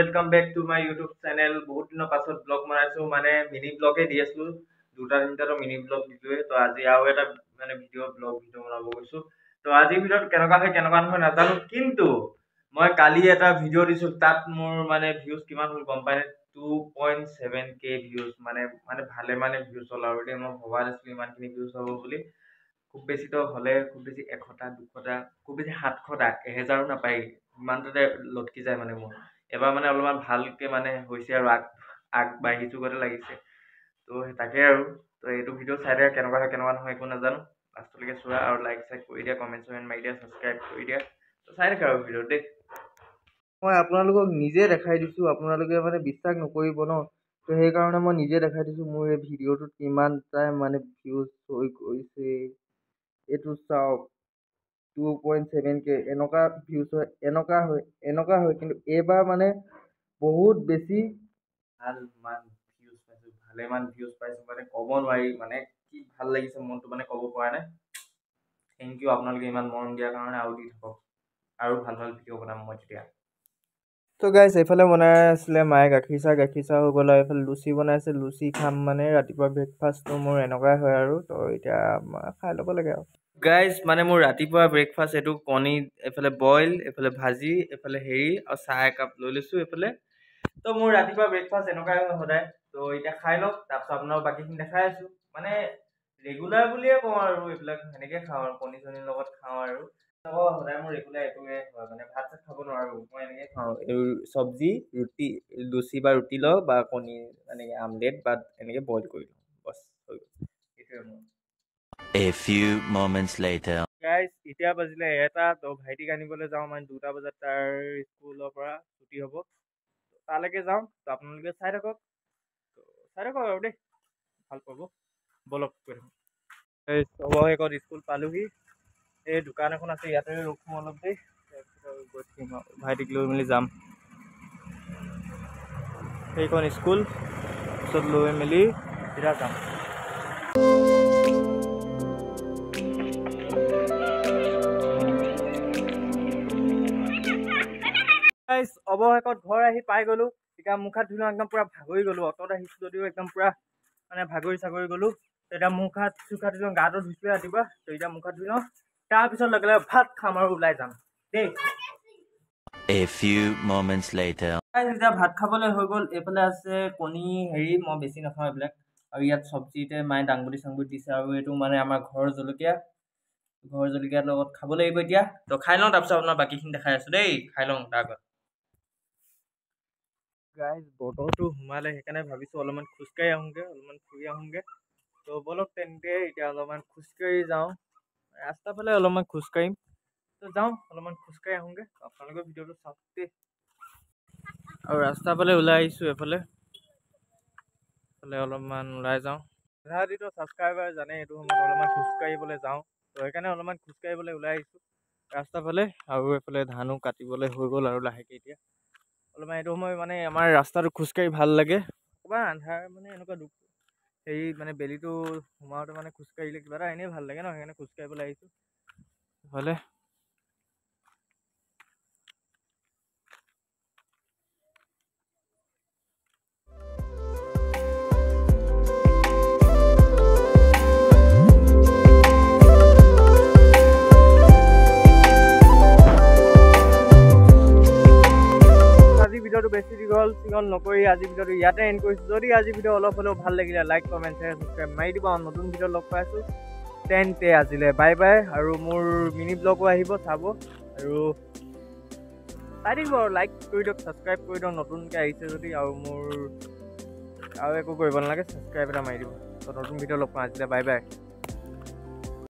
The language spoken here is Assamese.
Welcome back to my YouTube channel. বহুত দিনৰ পাছত ব্লগ বনাইছোঁ, মানে মিনি ব্লগে দি আছিলোঁ, দুটা তিনিটাতো মিনি ব্লগ দিলোঁৱে। তো আজি আৰু এটা মানে ব্লগ ভিডিঅ' বনাব গৈছোঁ। তো আজিৰ ভিডিঅ'ত কেনেকুৱা হয় কেনেকুৱা নহয় নাজানো, কিন্তু মই কালি এটা ভিডিঅ' দিছোঁ, তাত মোৰ মানে ভিউজ কিমান হ'ল গম পাইনে? 2.7K views, মানে মানে ভালে মানে ভিউজ হ'ল আৰু দেই। মই ভবা নাছিলোঁ ইমানখিনি ভিউজ হ'ব বুলি। খুব বেছিতো হ'লে খুব বেছি 100টা 200টা, খুব বেছি 700টা, 1000ও নাপায়, ইমানটোতে লটকি যায়। মানে মোৰ এবাৰ মানে অলপমান ভালকৈ মানে হৈছে আৰু আগবাঢ়িছোঁ গতে লাগিছে। তো তাকে আৰু তো এইটো ভিডিঅ' চাই দিয়া, কেনেকুৱা হয় কেনেকুৱা নহয় একো নাজানো, লাষ্টলৈকে চোৱা আৰু লাইক চাইক কৰি দিয়া, কমেণ্ট চমেণ্ট মাৰি দিয়া, ছাবস্ক্ৰাইব কৰি দিয়া। তো চাই থাকা আৰু ভিডিঅ' দেই। মই আপোনালোকক নিজে দেখাই দিছোঁ, আপোনালোকে মানে বিশ্বাস নকৰিব ন, তো সেইকাৰণে মই নিজে দেখাই দিছোঁ মোৰ এই ভিডিঅ'টোত কিমানটা মানে ভিউজ হৈ গৈছে। এইটো চাওক, 2.7K এনেকুৱা ভিউজ হয়, এনেকুৱা হয়, এনেকুৱা হয়, কিন্তু এইবাৰ মানে বহুত বেছি ভালমান ভিউজ পাইছোঁ, ভালেমান ভিউজ পাইছোঁ, মানে ক'ব নোৱাৰি, মানে কি ভাল লাগিছে মনটো, মানে ক'ব পৰা নাই। Thank U আপোনালোকে ইমান মৰম দিয়াৰ কাৰণে, আৰু দি থাকক, আৰু ভাল ভাল ভিডিঅ' বনাম মই তেতিয়া। তো গাইজ, এইফালে বনাই আছিলে মায়ে গাখীৰ চাহ, গাখীৰ চাহ হৈ গ'ল। আৰু এইফালে লুচি বনাইছে, লুচি খাম। মানে ৰাতিপুৱা ব্ৰেকফাষ্টটো মোৰ এনেকুৱাই হয় আৰু, তো এতিয়া খাই ল'ব লাগে আৰু। গাইজ, মানে মোৰ ৰাতিপুৱা ব্ৰেকফাষ্ট এইটো কণী, এইফালে বইল, এইফালে ভাজি, এইফালে হেৰি আৰু চাহ একাপ লৈ লৈছোঁ এইফালে। তো মোৰ ৰাতিপুৱা ব্ৰেকফাষ্ট এনেকুৱাই হয় সদায়। তো এতিয়া খাই লওক, তাৰপিছত আপোনাক বাকীখিনি দেখাই আছোঁ। মানে ৰেগুলাৰ বুলিয়ে কওঁ আৰু, এইবিলাক সেনেকৈ খাওঁ আৰু, কণী চণীৰ লগত খাওঁ আৰু। সদায় মোৰ ৰেগুলাৰ এইটোৱে হয়, মানে ভাত চাত খাব নোৱাৰোঁ মই, এনেকৈ খাওঁ। এই চব্জি, ৰুটি, লুচি বা ৰুটি লওঁ বা কণী এনেকৈ আমলেট বা এনেকৈ বইল কৰি লওঁ, বছ হৈ গ'ল, এইটোৱে মোৰ। A few moments later. Guys, এতিয়া বাজিলে 1টা। তো ভাইটিক আনিবলৈ যাওঁ, মানে 2টা বজাত তাৰ স্কুলৰ পৰা ছুটি হ'ব, তালৈকে যাওঁ। তো আপোনালোকে চাই থাকক, তো চাই থাকক আৰু দেই, ভাল পাব। ব'লক গৈ থাকোঁ। এই অৱশেষত স্কুল পালোহি। এই দোকান এখন আছে, ইয়াতে ৰখোঁ অলপ দেই, তাৰপিছত আৰু গৈ থাকিম আৰু ভাইটিক লৈ মেলি যাম। সেইখন স্কুল, পিছত লৈ মেলি চিধা যাম। অৱশেষত ঘৰ আহি পাই গ'লোঁ। এতিয়া মুখ হাত ধুই একদম পূৰা ভাগৰি গ'লোঁ, অট'ত আহিছোঁ যদিও একদম পূৰা মানে ভাগৰি চাগৰি গ'লোঁ। তো এতিয়া মুখ হাত চুখ হাত ধুই লওঁ, গাটো ধুইছোঁৱে ৰাতিপুৱা। তো এতিয়া মুখ হাত ধুই লওঁ, তাৰপিছত লগে লগে ভাত খাম আৰু ওলাই যাম দেই। A few moments later. এতিয়া ভাত খাবলৈ হৈ গ'ল। এইফালে আছে কণী, হেৰি মই বেছি নাখাওঁ এইবিলাক। আৰু ইয়াত চব্জিতে মায়ে দাংবডি চাংবডি দিছে। আৰু এইটো মানে আমাৰ ঘৰৰ জলকীয়া, ঘৰৰ জলকীয়াৰ লগত খাব লাগিব এতিয়া। তো খাই লওঁ, তাৰপিছত আপোনাৰ বাকীখিনি দেখাই আছোঁ দেই। খাই লওঁ তাৰ আগত। গাইজ, বতৰটো সোমালে, সেইকাৰণে ভাবিছোঁ অলপমান খোজকাঢ়ি আহোঁগৈ, অলপমান ফুৰি আহোঁগৈ। তো ব'লক তেন্তে এতিয়া অলপমান খোজকাঢ়ি যাওঁ, ৰাস্তাৰ ফালে অলপমান খোজকাঢ়িম। তো যাওঁ অলপমান খোজকাঢ়ি আহোঁগৈ, আপোনালোকে ভিডিঅ'টো চাওক দেই। আৰু ৰাস্তাৰ ফালে ওলাই আহিছোঁ, এইফালে এইফালে অলপমান ওলাই যাওঁ। আধাদিতো ছাবস্ক্ৰাইবাৰ জানে এইটো সময়ত অলপমান খোজকাঢ়িবলৈ যাওঁ, তো সেইকাৰণে অলপমান খোজকাঢ়িবলৈ ওলাই আহিছোঁ ৰাস্তাৰ ফালে। আৰু এইফালে ধানো কাটিবলৈ হৈ গ'ল আৰু লাহেকৈ এতিয়া অলপমান এইটো সময় মানে আমাৰ ৰাস্তাটো খোজকাঢ়ি ভাল লাগে। অকণমান আন্ধাৰ মানে এনেকুৱা দুখ হেৰি মানে বেলিটো সোমাওঁতে মানে খোজকাঢ়িলে কিবা এটা এনেই ভাল লাগে ন, সেইকাৰণে খোজকাঢ়িবলৈ আহিছোঁ এইফালে। আজি ভিডিঅ'টো বেছি দীঘল চিঘল নকৰি আজি ভিডিঅ'টো ইয়াতে এণ্ড কৰিছোঁ। যদি আজি ভিডিঅ' অলপ হ'লেও ভাল লাগিলে লাইক, কমেণ্ট, শ্বেয়াৰ, ছাবস্ক্ৰাইব মাৰি দিব। আৰু নতুন ভিডিঅ' লগ পাইছোঁ, তেন্তে আজিলৈ বাই বাই। আৰু মোৰ মিনি ব্লগো আহিব, চাব আৰু চাই থাকিব আৰু লাইক কৰি দিয়ক, ছাবস্ক্ৰাইব কৰি দিয়ক নতুনকৈ আহিছে যদি। আৰু মোৰ আৰু একো কৰিব নালাগে, ছাবস্ক্ৰাইব এটা মাৰি দিব। তো নতুন ভিডিঅ' লগ পাওঁ, আজিলৈ বাই বাই।